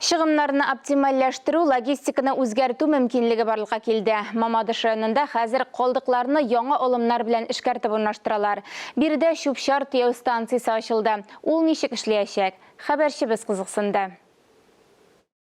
Чыгымнарны оптимальләштерү, логистиканы үзгәртү мөмкинлеге барлыкка килде. Мамадыш районында хәзер калдыкларны яңа алымнар белән эшкәртеп урнаштыралар. Биредә чүп-чар төяү станциясе ачылды. Ул ничек эшләячәк? Хәбәрчебез кызыксынды.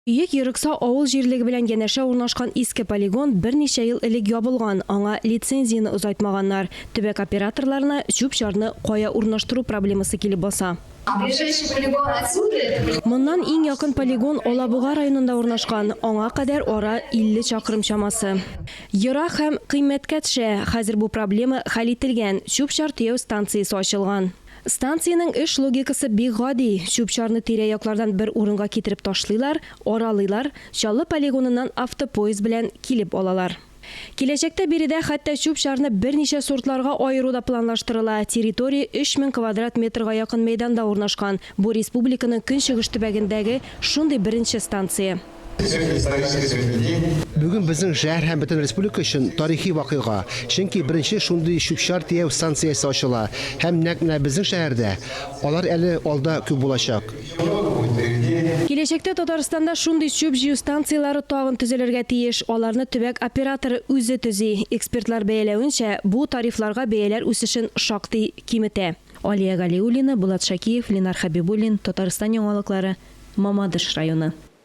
Бөек Ерыкса авыл җирлеге белән янәшә урнашкан иске полигон берничә ел элек ябылган, аңа лицензияне озайтмаганнар. Төбәк операторларына чүп-чарны кая урнаштыру проблемасы килеп баса. Ближайший полигон отсюда это. Моннан иң якын полигон Алабуга районында урнашкан, аңа кадәр ара 50 чакрым чамасы. Ерак һәм кыйммәткә төшә. Хәзер бу проблема хәл ителгән, чүп-чар төяү станциясе ачылган. Станциянең эш логикасы бик гади, чүп-чарны тирә-яклардан бер урынга китереп ташлыйлар, аралыйлар, Чаллы полигоныннан автопоезд белән килеп алалар. Киләчәктә биредә хәтта чүп-чарны берничә сортларга аеру да планлаштырыла. Территория 3000 квадрат метрга якын мәйданда урнашкан. Бу республиканың көнчыгыш төбәгендәге шундый беренче станция. Бүген безнең шәһәр һәм бөтен республика өчен тарихи вакыйга, чөнки беренче шундый чүп-чар төяү станциясе ачыла һәм нәкъ менә безнең шәһәрдә. Алар әле алда күп булачак. Киләчәктә Татарстанда шундый чүп җыю станцияләре тагын төзелергә тиеш. Аларны төбәк операторы үзе төзи. Экспертлар бәяләвенчә, бу тарифларга бәяләр үсешен шактый киметә. Алия Галиуллина, Булат Шакиев, Ленар Хәбибуллин, Татарстан яңалыклары, Мамадыш районы.